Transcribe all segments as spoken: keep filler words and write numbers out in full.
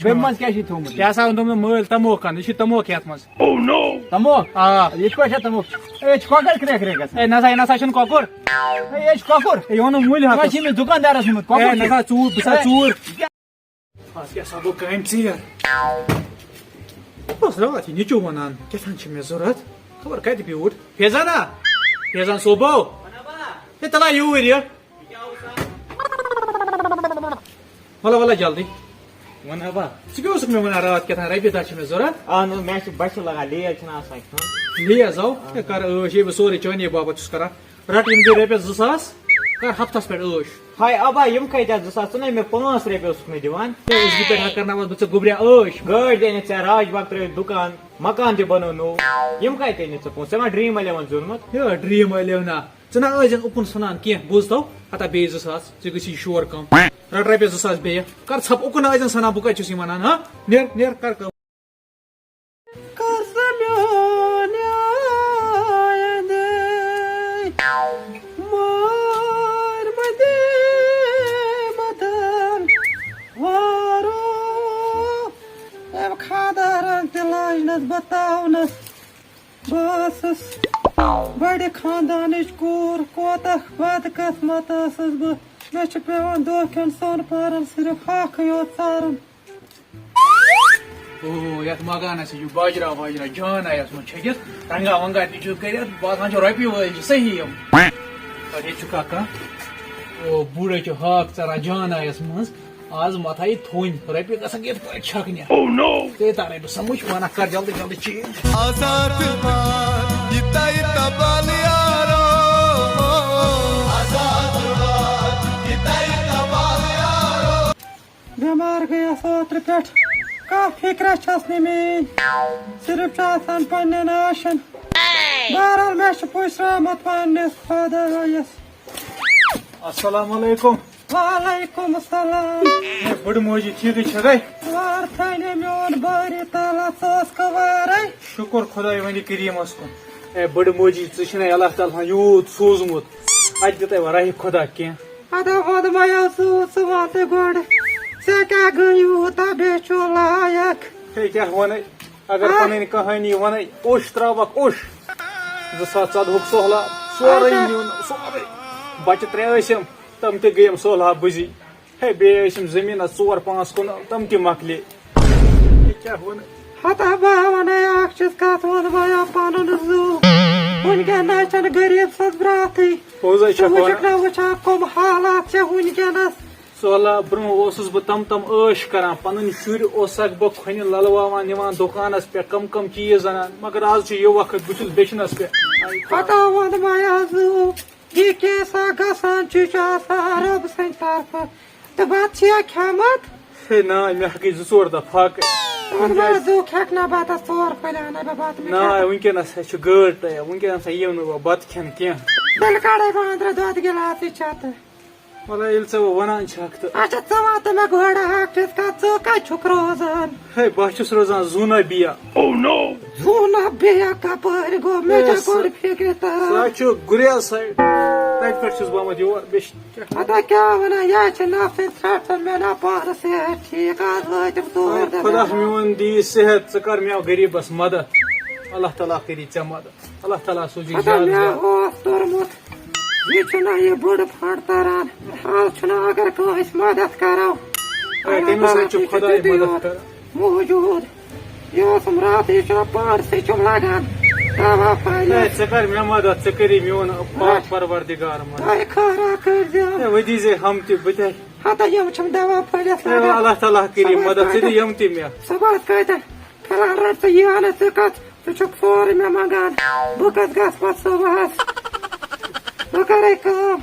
بیٚیہِ منٛز کیٛاہ چھُے تھوٚومُت؟ یہِ ہسا اوٚن دوٚپمُت مٲلۍ تموکھ اَنہٕ، یہِ چھُ تموکھ یَتھ منٛز۔ تموکھ؟ آ۔ یہِ کٲشا تموکھ؟ اے، یہِ چھُ کۄکر کرٛٮ۪کھ کرٛٮ۪کھ گژھان۔ اے، نہ سا، یہِ نہ سا چھُنہٕ کۄکُر۔ اے، یہِ چھُ کۄکُر۔ اے، یہِ اوٚنُم مٔلۍ وۄنۍ ہَتس۔ چھُ أمِس دُکاندارَس نیُمُت کۄکُر اے، چھُ۔ نہ سا، ژوٗر، بہٕ سا اے۔ ژوٗر۔ آز کیٛاہ سا گوٚو کامہِ ژیر؟ بہٕ اوسُس راتھ یہِ نیٚچوٗ وَنان، کیٛاہ تام چھِ مےٚ ضوٚرَتھ، خبر کَتہِ بیوٗٹھ۔ فیضانا، فیضان صٲبو، ہے، تَلہ یوٗرۍ یہِ۔ وَلہٕ، وَلہٕ جلدی۔ وَن ہا با۔ ژٕ کیٛاہ اوسُکھ مےٚ وَنان راتھ کیٛاہ تام رۄپیہِ دَہ چھِ مےٚ ضوٚرَتھ؟ اَہَن حظ، مےٚ چھِ بَچہِ لَگان، لیز چھِنہٕ آسان کھیوٚن۔ لیز ہا؟ ہے، کَر عٲش، ہے، بہٕ سورُے چٲنی باپَتھ چھُس کَران۔ رَٹ یِم گٔے رۄپیَس زٕ ساس، کَر ہفتَس پٮ۪ٹھ عٲش۔ ہاے ابا، یِم کَتہِ آسہٕ زٕ ساس؟ ژٕ نے مےٚ پانٛژھ رۄپیہِ اوسُکھ مےٚ دِوان۔ ہے، أزکہِ پٮ۪ٹھ ہا کَرناوَتھ بہٕ ژےٚ گوٚبریا عٲش۔ گٲڑۍ تہِ أنِتھ ژےٚ راج باغ ترٛٲوِتھ دُکان، مکان تہِ بَنوو نوٚو۔ یِم کَتہِ أنِتھ ژےٚ پونٛسہٕ؟ ژےٚ ما ڈرٛیٖم اَلیوَن زیوٗنمُت؟ ہے، ڈرٛیٖم اَلیو نا۔ ژٕ نہ ٲسۍزٮ۪ن اُکُن سَنان کینٛہہ، بوٗزتو؟ ہتا بیٚیہِ زٕ ساس، ژےٚ گٔژھی یہِ شور کَم۔ رَٹ رۄپیَس زٕ ساس بیٚیہِ۔ کَر ژھۄپہٕ، اُکُن نہ ٲسۍزٮ۪ن سَنان، بہٕ کَتہِ چھُس یہِ وَنان، ہا؟ نیر، نیر، کَر کٲم۔ کر سا میانہِ اندے مٲرۍ مٔدی مدن وارو۔ أمۍ خاندارن تہِ لٲجنس بہٕ تاونس۔ بہٕ ٲسٕس بڑِ خاندانٕچ کوٗر، کوتاہ بدقسمت ٲسٕس بہٕ۔ مےٚ چھُ پٮ۪وان دۄہ کٮ۪ن سۄن پارن صرف ہاکھٕے یوت ژارُن۔ او، یتھ مکانس چھُ باجرا واجرا جان آیس منٛز چھٔکِتھ، ٹنگا ونگا تہِ چھُ کٔرِتھ، باسان چھُ رۄپیہِ وٲلۍ چھِ صحیح یِم۔ تۄہہِ چھُ کانٛہہ کانٛہہ، او، بوٗڑے چھُ ہاکھ ژاران جان آیس منٛز۔ آز متھا یہِ تھوٚنۍ، رۄپیہِ گژھن یِتھ پٲٹھۍ چھکنہِ۔ Oh no! ژےٚ ترے نہٕ سمجھ، وَنکھ کر جلدی جلدی چینج۔ آزاد باد، یہِ تۄہہِ تبل یارو۔ آزاد باد، یہِ تۄہہِ تبل یارو۔ بٮ۪مار گٔیَس اوترٕ پٮ۪ٹھ، کانٛہہ فِکرا چھَس نہٕ میٛٲنۍ، صرف چھُ آسان پنٛنٮ۪ن عٲشَن۔ بہرحال، مےٚ چھُ پُشراومُت پنٛنِس خۄدایَس۔ السلام علیکم۔ وعلیکم السلام۔ ہے، بٔڑ موجی، ٹھیٖکٕے چھَکھے؟ وار تھٲینو میون بٲری تعالیٰ، ژٕ اوسکھٕ وارَے؟ شُکُر خۄداے وَنہِ کریٖمَس کُن۔ ہے، بٔڑ موجی، ژٕ چھِنَے اللہ تعالیٰ ہَن یوٗت سوٗزمُت، اَتہِ دیُت اَسہِ وۄنۍ راہہِ خۄدا کینٛہہ۔ ادا وَد مَیو سُہ، ژٕ وَن تہٕ گۄڈٕ، ژےٚ کیٛاہ گٔے یوٗتاہ بے چو لایق؟ ہے، کیٛاہ وَنَے، اگر آ۔ پَنٕنۍ کہانی وَنَے، اوٚش ترٛاوَکھ اوٚش۔ زٕ ساس ژۄدہُک سہلاب، سورُے اچھا۔ نیوٗن، سورُے۔ بَچہٕ ترٛےٚ ٲسِم، تِم تہِ گٔیِم سہلاب بُزی۔ ہے، بیٚیہِ ٲسِم زٔمیٖنَس ژور پانٛژھ کنال، تِم تہِ مۄکلے۔ ہے، کیٛاہ وَنہٕ؟ ہتا بہٕ ہا وَنَے اَکھ چیٖز کَتھ وَنہٕ بہٕ ہا پَنُن زُو۔ وٕنکٮ۪ن نہ چھَنہٕ غریٖب سٕنٛز براتھٕے۔ پوٚز ہَے ژٕ چھَکھ وٕچھَکھ وَنان۔ نہ وٕچھان کَم حالات چھِ وٕنکٮ۪نَس۔ سہلاب برونٛہہ اوسُس بہٕ تِم تِم عٲش کران، پنٕنۍ شُرۍ اوسکھ بہٕ کھۄنہِ للواوان، نِوان دُکانس پٮ۪ٹھ، کم کم چیٖز انان، مگر آز چھُ یہِ وقت، بہٕ چھُس بیچھنس پٮ۪ٹھ۔ پتہ ووٚن مےٚ آز، یہِ کیٛاہ سا گژھان چھُ، یہِ چھُ آسان رۄب سٕنٛدِ طرفہٕ۔ تہٕ بتہٕ چھِیا کھٮ۪مت؟ ہے نا، مےٚ ہا گٔے زٕ ژور دۄہ فاقے۔ ووٚن مےٚ، زُو کھٮ۪کھ نا بتس ژور پھٔلۍ انے بہٕ بتہٕ، مےٚ نا، کھٮ۪کھ۔ وٕنکیٚنس ہے چھِ گٲڑ تیار، وٕنکیٚنس ہے یِم نہٕ بہٕ بتہٕ کھٮ۪نہٕ کینٛہہ۔ تیٚلہِ کڑے بہٕ أنٛدرٕ دۄدٕ گِلاسٕے چٮ۪تہٕ۔ مطلب، ییٚلہِ ژےٚ بہٕ وَنان چھَکھ تہٕ۔ اچھا، ژٕ وَن تہٕ مےٚ گۄڈٕ اَکھ چیٖز کَتھ، ژٕ کَتہِ چھُکھ روزان؟ ہے، بہٕ ہا چھُس روزان زوٗنابیا۔ Oh no! زوٗنابیا کَپٲرۍ گوٚو؟ مےٚ ہے، چھےٚ سُہ، گۄڈٕ فِکرِ تَران۔ سُہ ہا چھُ گُریز سایڈ۔ تَتہِ پٮ۪ٹھ چھُس بہٕ آمُت یور، بیٚیہِ چھِ کیٛاہ؟ پَتہ کیٛاہ وَنان، یہِ ہا چھِ نَفسٕے ژھرٛٹھ، ژٕ مےٚ نا پانَس صحت ٹھیٖک، آز وٲتِم ژور ہے، دۄہ خۄدا بٮ۪مار۔ میون دِیہِ صحت، ژٕ کَر مےٚ غریٖبَس مَدَد۔ اللہ تعالیٰ کٔری ژےٚ مَدَد۔ اللہ تعالیٰ سوٗزی ہتا زیادٕ مےٚ زیادٕ۔ اوس توٚرمُت، یہِ چھُنہ یہِ بٔڑ فنڈ تران۔ حال چھُنہ اگر کٲنٛسہِ مدد کرو۔ اے، اللہ تٔمِس تعالیٰ سۭتۍ چھُ تہِ چھُ خۄداے تیُتُے مدد یوت کران۔ موجود۔ یہِ اوسُم راتھ، یہِ چھُنہ پانسٕے چھُم لگان دوا پھلِس۔ اے، ژٕ کر مےٚ مدد، ژٕ کٔری میون پاک اچھ۔ پروردگار مدد۔ تۄہہِ خٲرا کٔرۍزیو۔ اے، وۄنۍ دیٖزے ہم تہِ بہٕ تہِ۔ ہتا یِم چھِم دوا پھلِس اے، لگان۔ اللہ تعالیٰ کٔری صبحس مدد، ژٕ دِ کۭتیٛاہ؟ یِم تہِ مےٚ۔ صبحس کۭتیٛاہ؟ فی الحال رٹ ژٕ یہِ اَنَتھ ژٕ کَتھ، ژٕ چھُکھ سورُے مےٚ منٛگان۔ بہٕ کَتھ گژھٕ پَتہٕ صُبحَس؟ بہٕ کَرَے کٲم،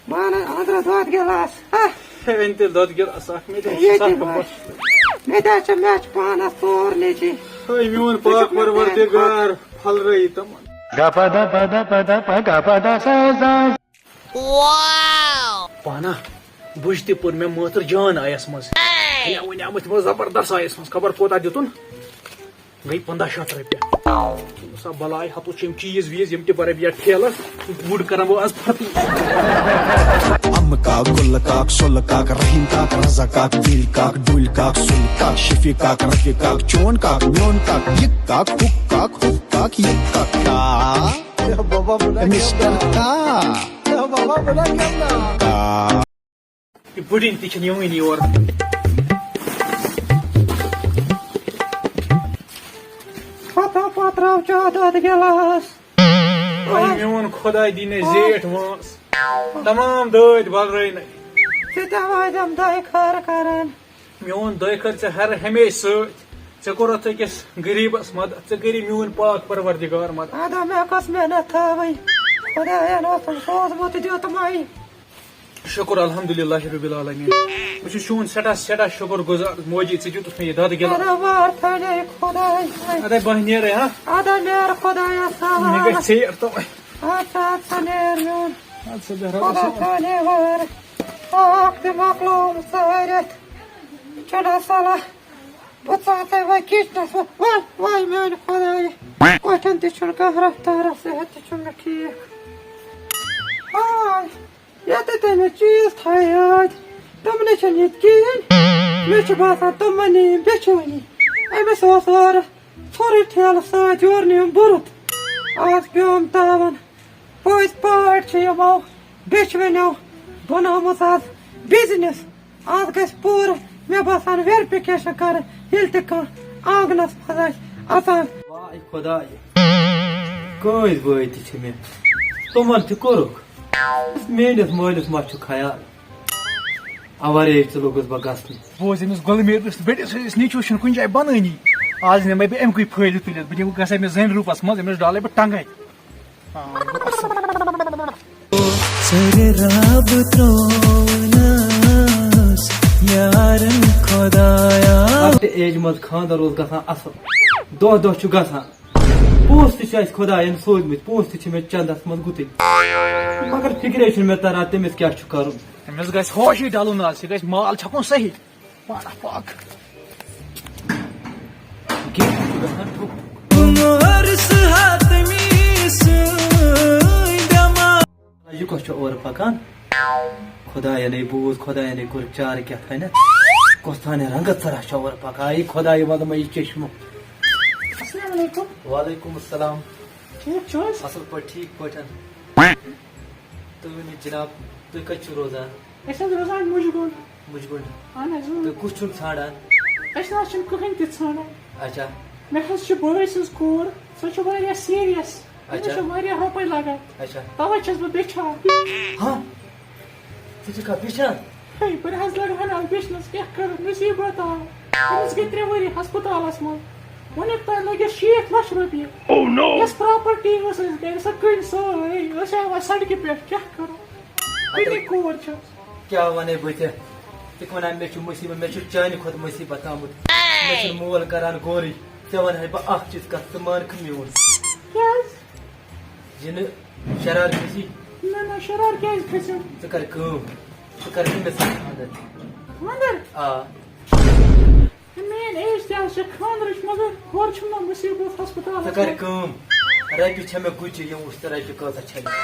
بہٕ اَنَے أنٛدرٕ دۄد گِلاس۔ ہہ۔ ہے، أنۍ تیٚلہِ دۄد گِلاس اَکھ، مےٚ تہِ چھُ ییٚتی سَکھ بَس۔ بَس۔ مےٚ تہِ حظ چھِ، مےٚ چھِ پانَس ژور نیٚچِوۍ۔ ہے، میون ژٕ چھُکھ پاک مےٚ پروردگار پھۄلرٲیی تِمَن۔ گپا دپا دپا دپا گپا دسا زا۔ پانا، بُجہِ تہِ پوٚر مےٚ مٲتٕر جان آیَس منٛز۔ ہے، وۄنۍ آمٕتۍ تِمو زبردست آیَس منٛز، خبر کوتاہ دیُتُن؟ گٔے پنٛداہ شیٚتھ رۄپیہِ۔ سا بلاے ہتو چھِ یِم چیٖز ویٖز، یِم تہِ بَرَے بہٕ یَتھ ٹھیلَس، گُڑ کَرَن بہٕ آز پھرتی۔ امہٕ کاک، گُلہٕ کاک، سُلہٕ کاک، رحیم کاک، رضا کاک، دِل کاک، ڈُلۍ کاک، سُلہٕ کاک، شفیع کاک، رفیع کاک، چون کاک، میون کاک، یہِ کاک، ہُہ کاک، ہُہ کاک، یہِ کاک، کا۔ مسٹر کا۔ کا۔ یہِ بٕڈِنۍ تہِ چھِنہٕ یِوٲنی یور۔ پتہ پتراو چا دۄد گِلاس۔ اے میون خۄداے، دی نے زیٹھ وٲنٛس۔ تمام دٲدۍ بلرٲینَے۔ ژٕ تہِ وٲتۍ یِم دۄیہِ خٲر کران۔ میون دۄیہِ خٲر ژےٚ ہر ہمیشہِ سۭتۍ۔ ژےٚ کوٚرُتھ أکِس غریٖبس مدد، ژےٚ کٔری میون پاک پروردگار مدد۔ ادا مےٚ کۄس محنت تھٲوٕے؟ خۄداین اوسُم سوٗزمُت دیُتمَے۔ شُکُر الحمدللہ رب العالمین۔ بہٕ چھُس چون سٮ۪ٹھاہ، سٮ۪ٹھاہ شُکُر گُزار موجی، ژےٚ دیُتُتھ مےٚ یہِ دۄدٕ گِلاس۔ ادا وار تھٲینَے خۄداے۔ اَدَے بہٕ نیرَے، ہا؟ ادا نیر خۄدایَس مےٚ حوالہٕ۔ گژھِ ژیر تَوَے۔ اَدٕ سا، اَدٕ سا نیر میون۔ اَدٕ سا بیٚہہ رۄبَس خۄدا حوالہٕ۔ تھٲینَے وار۔ ہاکھ تہِ مۄکلووُم سٲرِتھ۔ چھُنہٕ صلاح۔ بہٕ ژاو تۄہہِ وۄنۍ کِچنَس منٛز۔ وَے، وَے میٛانہِ خۄدایہِ۔ کۄٹھٮ۪ن تہِ چھُنہٕ کانٛہہ رفتارا، صحت تہِ چھُنہٕ مےٚ ٹھیٖک۔ ہاے، یَتھ تہِ تۄہہِ مےٚ چیٖز تھایہِ یاد، تِم نَے چھِنہٕ ییٚتہِ کِہیٖنۍ۔ مےٚ چھُ باسان، تِمَن نِیہِ یِم بیٚچھوٕنی۔ أمِس اوس اورٕ ژھورُے ٹھیلہٕ سۭتۍ، یورٕ نیوٗم بُرُت۔ آز پیوم تاوَن۔ پٔزۍ پٲٹھۍ چھِ یِمو بیٚچھوٕنیو بنٲومٕژ آز بزنس۔ آز گژھِ پوٗرٕ، مےٚ باسان، ویرفِکیشن کرٕ، ییٚلہِ تہِ کانٛہہ آنگنس منٛز آسہِ اژان۔ واے خۄدایہِ، کٲنٛسہِ بٲے تہِ چھِ مےٚ، تِمن تہِ کوٚرُکھ، میٲنِس مٲلِس ما چھُ خیال؟ اورے ژٕ لوٚگُس بہٕ گژھنہِ۔ بوز أمِس گۄلہٕ میٖرس بٔڑِس، أمِس نیٚچوِس چھُنہٕ کُنہِ جایہِ بنٲنی۔ آز نِمَے بہٕ اَمہِ کُے فٲیدٕ تُلِتھ، بہٕ دِمہٕ، گژھٕ أمِس زَنہِ روٗپَس منٛز، أمِس ڈالَے بہٕ ٹنٛگَے۔ آ، گوٚو اَصٕل۔ سرے رب ترونس یارن خدایا۔ لۄکٹہِ ایجہِ منٛز خانٛدر اوس گژھان اَصٕل، دۄہ دۄہ چھُ گژھان۔ پونٛسہٕ تہِ چھِ اَسہِ خۄدایَن سوٗزمٕتۍ، پونٛسہٕ تہِ چھِ مےٚ چندَس منٛز گُتٕلۍ۔ مگر فِکرے چھُنہٕ مےٚ تران تٔمِس کیٛاہ چھُ کَرُن۔ أمِس گژھِ ہوشٕے ڈَلُن آز، یہِ گژھِ مال چھَکُن صحیح۔ What the fuck؟ گیٹ چھُ گژھان ٹھُک۔ عمر سہتمی سٕنٛدٮ۪ما۔ یہِ کۄس چھِ اورٕ پکان؟ خۄدایَنٕے بوٗز، خۄدایَنٕے کوٚر چارٕ کیٛاہ تھانٮ۪تھ۔ کۄس تھانہِ رنٛگت ژرا چھِ اورٕ پکان؟ اے خۄدایہِ، وَلہٕ مےٚ یہِ چشمہٕ۔ السلام علیکم۔ وعلیکم السلام۔ ٹھیٖک چھِو حظ؟ اَصٕل پٲٹھۍ، ٹھیٖک پٲٹھۍ۔ تُہۍ ؤنِو جِناب، تُہۍ کَتہِ چھِو روزان؟ أسۍ حظ روزان مُجہِ گوٚنٛڈ۔ مُجہِ گوٚنٛڈ۔ اہن حظ، اۭں۔ تُہۍ کُس چھُو ژھانٛڈان؟ أسۍ نہ حظ چھِنہٕ کٕہٕنۍ تہِ ژھانٛڈان۔ اچھا۔ مےٚ حظ چھِ بٲے سٕنٛز کوٗر، سۄ چھِ واریاہ سیٖریَس۔ أمِس اچھا۔ چھِ واریاہ رۄپَے لَگان۔ اچھا۔ تَوَے چھَس بہٕ بیٚچھان۔ ہاں؟ ژٕ چھَکھا بیٚچھان؟ ہے، بہٕ نہ حظ لَگہٕ ہَنا بیٚچھنَس، کیٛاہ کَرٕ، مُصیٖبت آو۔ أمِس گٔے ترٛےٚ ؤری ہسپتالَس منٛز۔ وُنیُک تام لٔگِس شیٖٹھ لَچھ رۄپیہِ۔ Oh no! یۄس پراپرٹی ٲس اَسہِ گَرِ، سۄ کٕنۍ سٲرٕے۔ أسۍ آے وۄنۍ سڑکہِ پٮ۪ٹھ، کیٛاہ کَرو؟ اَدٕ کٕنٕے کوٗر چھَس۔ کیٛاہ وَنَے بہٕ ژےٚ؟ ژٕ وَنان مےٚ چھُ مُصیٖبت، مےٚ چھُ چانہِ کھۄتہٕ مُصیٖبت آمُت۔ مےٚ چھُنہٕ مول کَران غورٕے۔ ژےٚ وَنہٕ ہَے بہٕ اَکھ چیٖز کَتھ، ژٕ مان کھٕ میون۔ کیٛازِ؟ یہِ نہٕ شرار کھسی۔ نہ، نہ، شرار کیٛازِ کھسٮ۪م؟ ژٕ کَر کٲم، ژٕ کَر أمِس سۭتۍ خانٛدر۔ خانٛدر؟ آ۔ میٲنۍ ایج تہِ حظ چھِ خانٛدرٕچ، مگر ہورٕ چھُم نہ مُصیٖبت ہسپتالَس ژٕ کَر منٛز۔ کٲم، رۄپیہِ چھےٚ مےٚ گُجہِ، یِم وٕچھ ژٕ رۄپیہِ کۭژاہ چھےٚ مےٚ۔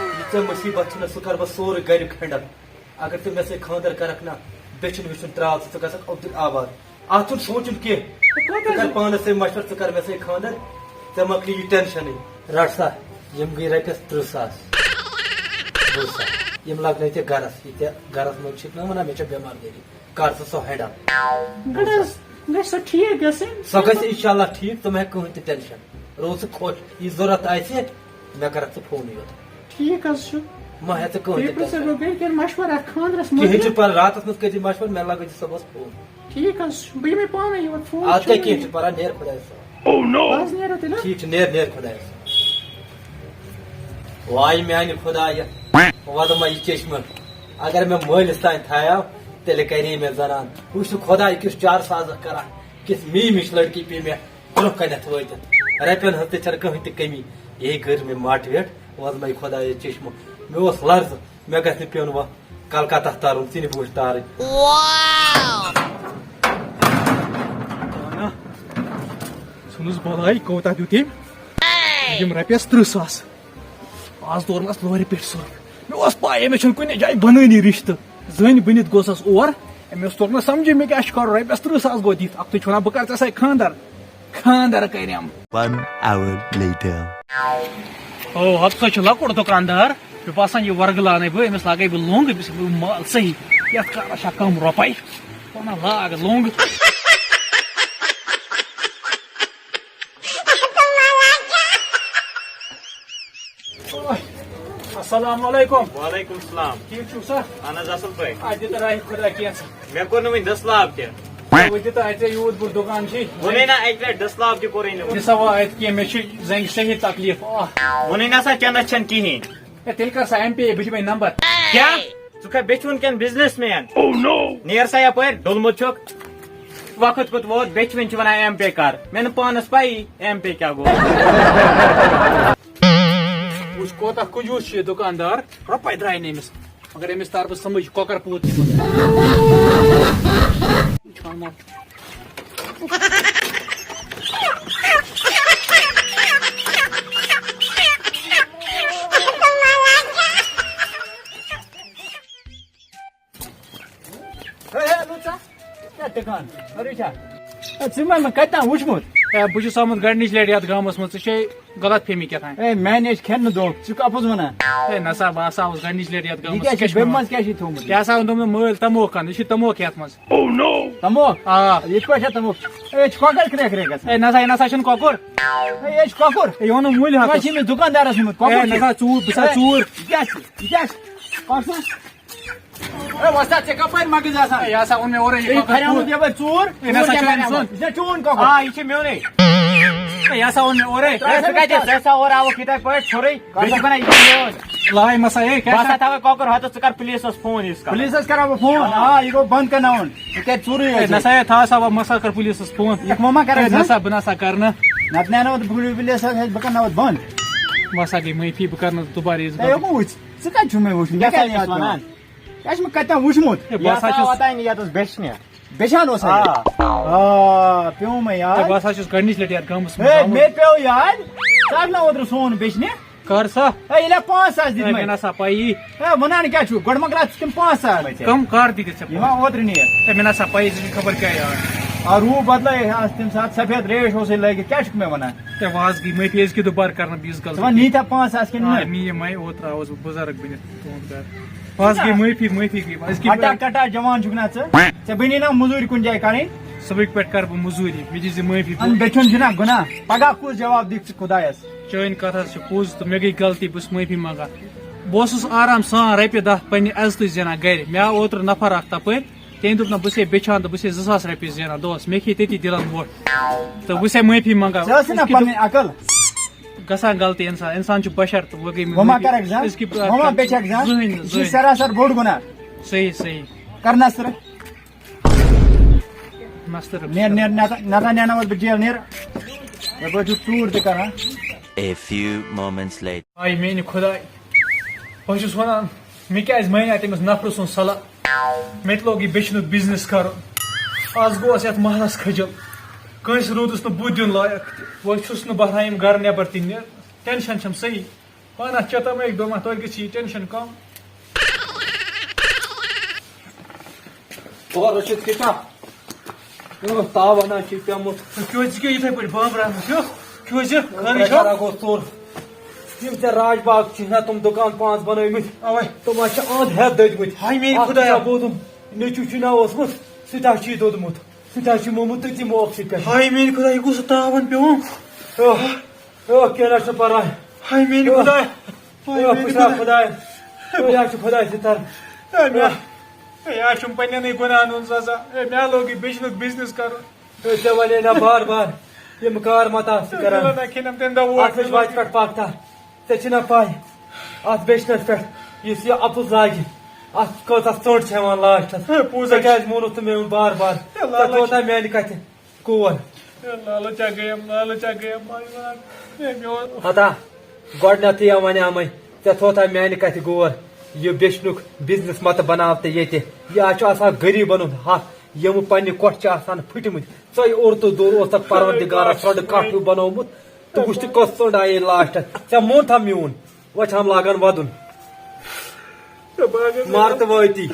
یہِ ژےٚ مُصیٖبت چھُنہ، سُہ کَرٕ بہٕ سورُے گَریُک ہینڈل۔ اگر ژٕ مےٚ سۭتۍ خانٛدر کَرَکھ نہ، بیٚچھُن ویٚچھُن ترٛاو ژٕ، ژٕ گژھکھ عبدالآباد۔ اَتھ چھُنہٕ سونٛچُن کینٛہہ۔ ژٕ کَر پانَس سۭتۍ مَشوَر، ژٕ کَر مےٚ سۭتۍ خانٛدر، ژےٚ مۄکلی یہِ ٹٮ۪نشَنٕے۔ رَٹ سا، یِم گٔے رۄپیَس تٕرٛہ ساس۔ تٕرٛہ ساس۔ یِم لَگنَے ژےٚ گَرَس، یہِ ژےٚ گَرَس منٛز چھِکھ نہ وَنان، مےٚ چھےٚ بٮ۪مار دٲری۔ کر ژٕ سۄ ہینڈل۔ گۄڈٕ حظ گژھِ سۄ ٹھیٖک گژھٕنۍ۔ سۄ گژھِ انشاءاللہ ٹھیٖک، ژٕ مہ ہےٚ کٕہٕنۍ تہِ ٹینشن۔ روٗز ژٕ خۄش، یہِ ضوٚرتھ آسہِ، مےٚ کر ژٕ فونٕے یوت۔ ٹھیٖک حظ چھُ۔ مہ ہےٚ ژٕ کٕہٕنۍ تہِ بیٚیہِ پرٛژھے ٹینشن۔ بہٕ گرِکٮ۪ن مشورہ اَتھ خانٛدرس کِہیٖنۍ مُتعلق۔ چھُنہٕ پرواے، راتس منٛز کٔرۍ زِ مشورٕ، مےٚ لگٲے زِ صُبحس فون۔ ٹھیٖک حظ چھُ، بہٕ یِمے پانے یور، فون اَدٕ چھُ کیٛاہ، کِہیٖنۍ چھُنہٕ پرواے، نیر خۄدایَس حوالہٕ۔ Oh no! بہٕ حظ نیرٕ تیٚلہِ۔ ٹھیٖک چھُ، نیر، نیر خۄدایَس حوالہٕ۔ واے میانہِ خۄدایہِ، وَلہٕ ما یہِ چشمہٕ، اگر مےٚ مٲلِس تانۍ تھایاو، تیٚلہِ کَرِ مےٚ زنان۔ وٕچھ نہٕ خۄداے کیُتھ چارٕ سازَکھ کران، کِژھ میٖمِچ لڑکی پیٚیہِ مےٚ برٛونٛہہ کَنٮ۪تھ وٲتِتھ۔ رۄپیَن ہٕنٛز تہِ چھَنہٕ کٕہٕنۍ تہِ کٔمی۔ یے کٔر مےٚ motivate، وَلہٕ ما یہِ خۄدایہِ چشمہٕ۔ مےٚ اوس لرزٕ، مےٚ گژھِ نہٕ پیوٚن وۄنۍ کلکتہ ترُن، ژٕ نہٕ بوٗزِ تارٕنۍ۔ جانا، سُہ دوٚپمَس، "بَلاے، کوٗتاہ دیُت أمۍ؟" "یِم رۄپیَس تٕرٛہ ساس۔" آز تورمَس لورِ پٮ۪ٹھ سۄرُپھ۔ مےٚ اوس پَے، أمِس چھُنہٕ کُنہِ جایہِ بَنٲنی رِشتہٕ۔ زٔنۍ بٔنِتھ گوٚژھَس اور۔ أمِس توٚر نہٕ سَمجھے، مےٚ کیٛاہ چھُ کَرُن؟ رۄپیَس تٕرٛہ ساس گوٚو دِتھ۔ اَکھتُے چھُ وَنان، "بہٕ کَرٕ ژےٚ سۭتۍ خانٛدَر۔" خانٛدَر کٔرِم۔ One hour later. او، ہَتہٕ سا چھُ لۄکُٹ دُکاندار۔ مےٚ باسان، یہِ ورگلانے بہٕ، أمِس لاگے بہٕ لوٚنٛگ، أمِس ہٮ۪مہٕ بہٕ مال صحیح۔ یَتھ کَرٕ اَسہِ کَم رۄپَے۔ وَنان لاگ لوٚنٛگ۔ السلام علیکم۔ وعلیکم السلام۔ ٹھیٖک چھِو سا؟ اہن حظ، اصل پٲٹھۍ۔ اَتہِ دِ تہٕ راہہِ خۄدا کینٛژھا۔ مےٚ کوٚر نہٕ وٕنہِ دٔسلاب تہِ۔ وۄنۍ دِ تہٕ اَتہِ یوٗت بوٚڑ دُکان چھُے۔ ووٚنُے نہ اَکہِ لٹہِ، دٔسلاب تہِ کوٚرُے نہٕ وٕنہِ۔ دِ سا وۄنۍ اَتہِ کینٛہہ، مےٚ چھِ زنٛگہِ صحیح تکلیٖف۔ آہ۔ ووٚنُے نہ سا، چندس چھَنہٕ کِہیٖنۍ۔ ہے، تیٚلہِ کر سا ایم پے، بہٕ دِمے نمبر۔ کیٛاہ؟ ژٕ کھا بیٚچھِ وُن کِنہٕ بِزنِس مین؟ Oh no! نیر سا یپٲرۍ، ڈوٚلمُت چھُکھ۔ وقت کوٚت ووت، بیٚچھِ وٕنۍ چھِ وَنان ایم پے کر۔ مےٚ نہٕ پانَس پَیی ایم پے کیٛاہ گوٚو۔ وٕچھ کوتاہ کنجوٗس چھُ یہِ دُکاندار، رۄپَے درٛاے نہٕ أمِس۔ مگر أمِس تار بہٕ سمجھ، کۄکر پوٗت چھُ۔ ہے، ہے، لوٗژا، کیٛاہ ٹِکان؟ خٲرٕے چھا؟ ہے، ژٕ ما مےٚ کَتہِ تام وُچھمُت؟ ہے، بہٕ چھُس آمُت گۄڈٕنِچ لَٹہِ یَتھ گامَس منٛز، ژٕ چھے غلط فہمی کیٛاہ تام۔ ہے، میٛانہِ ٲسۍ کھٮ۪ن نہٕ دۄکھ، ژٕ کَپُز وَنان؟ ہے، نہ سا، بہٕ ہسا آوُس گۄڈٕنِچ لَٹہِ یَتھ یہِ گامَس، کیٛاہ ژٕ چھُ چھُکھ مےٚ بِمَس وَنان؟ کیٛاہ چھُے تھوٚومُت؟ یہِ ہسا اوٚن دوٚپمَے مٲلۍ تَموکھ اَنہٕ، یہِ چھُ تَموکھ یَتھ منٛز۔ تَموکھ؟ آ۔ یہِ کیٛاہ چھا تَموکھ؟ ہے، یہِ چھُ کۄکَر کرٛٮ۪کھ کرٛٮ۪کھ گژھان۔ ہے، نہ سا، یہِ نہ سا چھُنہٕ کۄکُر۔ ہے، یہِ چھُ کۄکُر۔ ہے، یہِ اوٚنُم مٔلۍ ژٕ ما ہَتَس۔ چھِ أمِس دُکاندارَس نِمُت کۄکُر ہے، نہ چھُ؟ سا، ژوٗر، بہٕ سا ہے، ژوٗر۔ یہِ کیٛاہ چھُ؟ یہِ کیٛاہ چھُ؟ پَکھ سا۔ ہے، وۄستا، ژےٚ کَپٲرۍ مَگٕز آسان؟ ہے، یہِ ہسا اوٚن مےٚ اورَے یہِ ہے، یہِ کۄکَر پھریومُت پوٗت۔ یَپٲرۍ ژوٗر۔ ہے، نہ سا، ژوٗر چھُ کیٛاہ أمۍ پھریومُت؟ سُنٛد۔ یہِ چھا چون کۄکُر؟ آ، یہِ چھُ میونُے۔ ہے، یہِ ہسا اوٚن مےٚ اورَے۔ ہے، ژٕ کَتہِ؟ ژٕ ہسا اورٕ آوُکھ یِتھَے پٲٹھۍ ژھوٚرُے۔ بیٚیہِ چھُکھ وَنان، یہِ چھُ میون۔ لاے مَسا، ہے، کیٛاہ بہٕ ہسا چھا؟ تھاوَے کۄکُر ہَتَس، ژٕ کَر پُلیٖسَس فون ییٖتِس کالَس۔ پُلیٖسَس کَرا بہٕ فون؟ آ، یہِ گوٚو بنٛد کَرناوُن۔ یہِ کَرِ ژوٗرٕے ہے، یوت۔ نہ سا، ہے، تھاو سا، وۄنۍ مَسا کَر پُلیٖسَس فون۔ یہِ مہ ما کَرَکھ ہے، زانٛہہ۔ نہ سا، بہٕ نہ سا کَرٕ نہٕ۔ نَتہٕ نینو بہٕ پُلیٖسَس، ہے، بہٕ کَرناوَتھ بنٛد۔ وَسا گٔے معٲفی، بہٕ کَرٕ نہٕ دُبارٕ یِژھ ہے، غلطی۔ یہِ کُس؟ ژٕ کَتہِ چھُکھ مےٚ وٕچھمُت؟ مےٚ کیٛاہ کیٛاہ چھُ یاد وَنان؟ پٮ۪وان؟ یہِ چھُ مےٚ کَتہِ تام وٕچھمُت۔ ہے، بہٕ یہِ ہسا ہسا چھُس واتان یَتَس بیٚچھنہِ۔ بیٚچھان اوس ہا یہِ؟ آ۔ آ، پیوٚو مےٚ ہے، یاد۔ بہٕ ہسا چھُس گۄڈٕنِچ لَٹہِ یَتھ گامَس منٛز ہے، آمُت۔ مےٚ پیوٚو یاد۔ ژٕ آکھ نا اوترٕ سون بیٚچھنہِ؟ کَر سا؟ ہے، ییٚلہِ ہا پانٛژھ ساس ہے، دِتۍ مےٚ مےٚ۔ نہ سا پَیی۔ ہے، وَنان کیٛاہ چھُ؟ گۄڈٕ مۄکلاو ژٕ تِم پانٛژھ ساس۔ کَم کَر دِتِتھ ژےٚ یِوان پانٛژھ؟ اوترٕ نیر۔ ہے، مےٚ نہ سا پَیی، ژےٚ چھُے خبر کیٛاہ یاد۔ آ، روٗپ بدلٲے ہا اَتھ تَمہِ ساتہٕ، سفید ریش اوسُے لٲگِتھ۔ کیٛاہ چھُکھ مےٚ وَنان؟ ہے، وۄنۍ حظ گٔے معٲفی، أزکہِ دُبارٕ کَرٕ نہٕ بہٕ یِژھ غلطی۔ ژٕ وَن، نی تھا پانٛژھ ساس کِنہٕ آ، نہٕ؟ نی یہِ مَے، اوترٕ آوُس بہٕ بُزرگ بٔنِتھ تُہُنٛد گَرٕ۔ وۄنۍ حظ گٔے معٲفی، معٲفی گٔے۔ أزکہِ ہٹا کٹا جوان چھُکھ نا ژٕ؟ ژےٚ بَنی نا مٔزوٗرۍ کُنہِ جایہِ کَرٕنۍ؟ صُبحٕکۍ پٮ۪ٹھ کَرٕ بہٕ مٔزوٗری، مےٚ دِژ یہِ معٲفی۔ اَن بیٚچھُن چھُنہ گُناہ؟ پگاہ کُس جواب دِکھ ژٕ خۄدایَس؟ چٲنۍ کَتھ حظ چھِ پوٚز تہٕ مےٚ گٔے غلطی، بہٕ چھُس معٲفی منٛگان۔ بہٕ اوسُس آرام سان رۄپیہِ دَہ پنٛنہِ عزتٕچ زینان گَرِ۔ مےٚ آو اوترٕ نفر اَکھ تَپٲرۍ، تٔمۍ دوٚپ نہ، بہٕ چھُسے بیٚچھان تہٕ بہٕ چھُسے زٕ ساس رۄپیہِ زینان دۄہَس۔ مےٚ کھے تٔتی دِلَن وۄٹھ۔ تہٕ بہٕ چھُسے معٲفی منٛگان۔ ژےٚ ٲسٕے نہ أزکہِ دۄہ پَنٕنۍ عقل؟ گژھان غلطی اِنسان، اِنسان چھُ بشر تہٕ وۄنۍ گٔے مےٚ وۄنۍ ما غلطی۔ کَرَکھ زانٛہہ؟ أزکہِ وۄنۍ ما بیٚچھَکھ زانٛہہ؟ زٕہٕنۍ نہٕ، یہِ چھُ زٕہٕنۍ۔ سراسر بوٚڑ گُناہ۔ صحیح، صحیح۔ کَر نصرٕ۔ نصرٕ۔ نیر، نیر، نَتہٕ، نَتہٕ نینو بہٕ جیل، نیر۔ یَپٲرۍ چھُکھ ژوٗر تہِ کران۔ A few moments later. آے میٛانہِ خۄداے، بہٕ چھُس وَنان، مےٚ کیٛازِ مانے تٔمِس نفرٕ سُنٛد صلاح؟ مےٚ تہِ لوگ یہِ بیٚچھنُک بِزنِس کَرُن۔ آز گوٚوس یَتھ محلَس خٔجِل۔ کٲنٛسہِ روٗدُس نہٕ بُتھ دیُن لایق تہِ۔ وۄنۍ چھُس نہٕ بہران یِم گَرٕ نٮ۪بَر تہِ نیرنَس۔ ٹٮ۪نشَن چھَم صحیح۔ پانَس چیتامَے أکۍ دۄہ ما توتہِ گژھِ یہِ ٹٮ۪نشَن کَم۔ او رشید کیٛاہ چھا؟ اۭں، تاو وَنان چھِ پیوٚمُت۔ کیٛازِ ژٕ کیٛاہ یِتھَے پٲٹھۍ بانٛبران چھُ؟ کیٛازِ؟ خٲرٕے چھا؟ پرٛٮ۪شَر ہا گوٚو ژوٚر۔ یِم ژےٚ راج باغ چھِ نہ تِم دُکان پانٛژھ بَنٲومٕتۍ، اَوَے۔ تِم ہا چھِ اَنٛد ہٮ۪تھ دٔدۍمٕتۍ۔ ہاے میٛانہِ اَکھ خۄدایا۔ چھُ سا بوزُم، نیٚچوٗ چھُے نہ اوسمُت، سُہ تہِ ہا چھُے دوٚدمُت۔ سُہ تہِ ہا چھُے مومُت تٔتی موقعہٕ سۭتۍ پٮ۪ٹھ۔ ہاے میٛانہِ خۄدایا، یہِ کُس تاوَن پیوٚم؟ ٲہ، ٲہ، کینٛہہ نہ چھُنہٕ پَرواے۔ ہاے میٛانہِ ٲہ۔ خۄدایا۔ ہاے ٲہ، میٛانہِ پُشراو خۄدایا۔ خۄداے۔ ٲہ، یہِ ہا چھُ خۄداے سٕنٛدِ طرفہٕ۔ ہے مےٚ، ٲہ۔ ہے، یہِ ہا چھُم پنٛنٮ۪نٕے گُناہَن ہُنٛد سزا۔ ہے، مےٚ لوگُے بیٚچھنُک بِزنِس کَرُن۔ ہے، ژےٚ وَنے نہ بار بار، یِم کار مَتہ ژٕ ہے، کَران۔ مےٚ لوگ نہ کھیٚنَم تَمہِ دۄہ ووٹ۔ اَتھ چھِ وَتہِ پٮ۪ٹھ پَکھ تَتھ۔ ژےٚ چھِنا پَے، اَتھ بیٚچھنَس پٮ۪ٹھ یُس یہِ اَپُز لاگہِ، اَتھ کۭژاہ ژٔٹ چھِ یِوان لاسٹَس۔ ہے، پوٚز ژےٚ ہا کیٛازِ ووٚنُتھ نہٕ مےٚ وۄنۍ بار بار؟ ہے، ژےٚ لالٕچ۔ تھوٚوتھا میٛانہِ کَتھِ کور؟ ہے، لالٕچ ہا گٔیم، لالٕچ ہا گٔیم، بھائی جان۔ ہے، میون ہتا، گۄڈٕنٮ۪تھٕے ہا وَنیٛامَے، ژےٚ تھوٚوتھا میٛانہِ کَتھِ گور؟ یہِ بیٚچھنُک بِزنِس مَتہٕ بَناو تہٕ ییٚتہِ۔ یہِ ہا چھُ آسان غریٖبَن ہُنٛد حق۔ یِم پننہِ کۄٹھِ چھِ آسان پھٕٹمٕتۍ۔ ژۄیہِ اوٚر تہٕ دوٚر اوس تتھ پروردگارس سرٛۄڈٕ کٹھ ہیوٗ بنومُت۔ تہٕ وٕچھ تہٕ کۄس ژٔنٛڈ آیے لاسٹس۔ ژےٚ مون تھا میون؟ وۄنۍ چھِ ہم لاگان ودُن۔ مار تہٕ وٲتی۔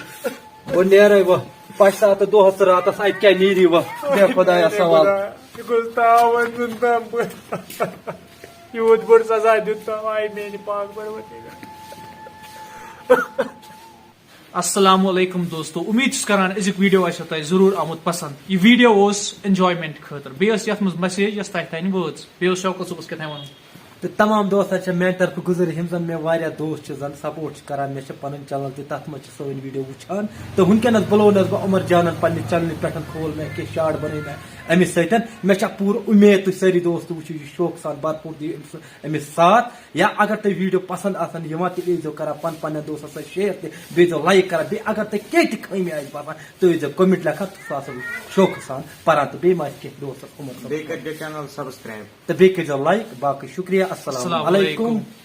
بہٕ نیرے وۄنۍ۔ پشتاو تہٕ دۄہس تہٕ راتس اتہِ کیٛاہ نیری وۄنۍ؟ بیٚہہ خۄدایس حوالہٕ۔ یہِ گوٚژھ تاوَن زَن تام بہٕ۔ یوٗت بوٚڑ سزا دیُت تام آیہِ میٛانہِ پاک پروردگار۔ السلام علیکم دوستو، امید چھُس کران أزیُک ویڈیو آسیو تۄہہِ ضروٗر آمُت پسند۔ یہِ ویڈیو اوس انجوائمنٹ خٲطرٕ، بیٚیہِ ٲس یتھ منٛز میسیج یۄس تۄہہِ تانۍ وٲژ، بیٚیہِ اوس شوکت صٲبس کیٛاہ تام ونُن۔ تہٕ تمام دوستن چھےٚ میانہِ طرفہٕ گُزٲرِش، یِم زن مےٚ واریاہ دوست چھِ زن سپورٹ چھِ کران، مےٚ چھِ پنٕنۍ چینل تہِ تتھ منٛز چھِ سٲنۍ ویڈیو وٕچھان۔ تہٕ وٕنکیٚنس بُلونس بہٕ عمر جانن پننہِ چینلہِ پٮ۪ٹھ کھول مےٚ کینٛہہ شارٹ بنٲے مےٚ أمِس سۭتۍ۔ مےٚ چھےٚ پوٗرٕ اُمید تُہۍ سٲری دوست وٕچھِو یہِ شوقہٕ سان، بھرپوٗر دِیِو أمِس أمِس ساتھ۔ یا اگر تۄہہِ ویڈیو پسند آسن یِوان، تیٚلہِ ٲسۍزیو کران پن پننٮ۪ن دوستن سۭتۍ شیئر تہِ، بیٚیہِ ٲسۍزیو لایک کران۔ بیٚیہِ اگر تۄہہِ کینٛہہ تہِ خٲمی آسہِ باسان، تُہۍ ٲسۍزیو کمنٹ لیکھان، تہٕ سُہ آسو شوقہٕ سان پران۔ تہٕ بیٚیہِ ما آسہِ کینٛہہ دوستس عمر صٲب؟ بیٚیہِ کٔرۍزیو چینل سبسکرائب۔ تہٕ بیٚیہِ کٔرۍزیو لایک۔ باقٕے شُکریہ۔ السلام السلام علیکم۔ علیکم۔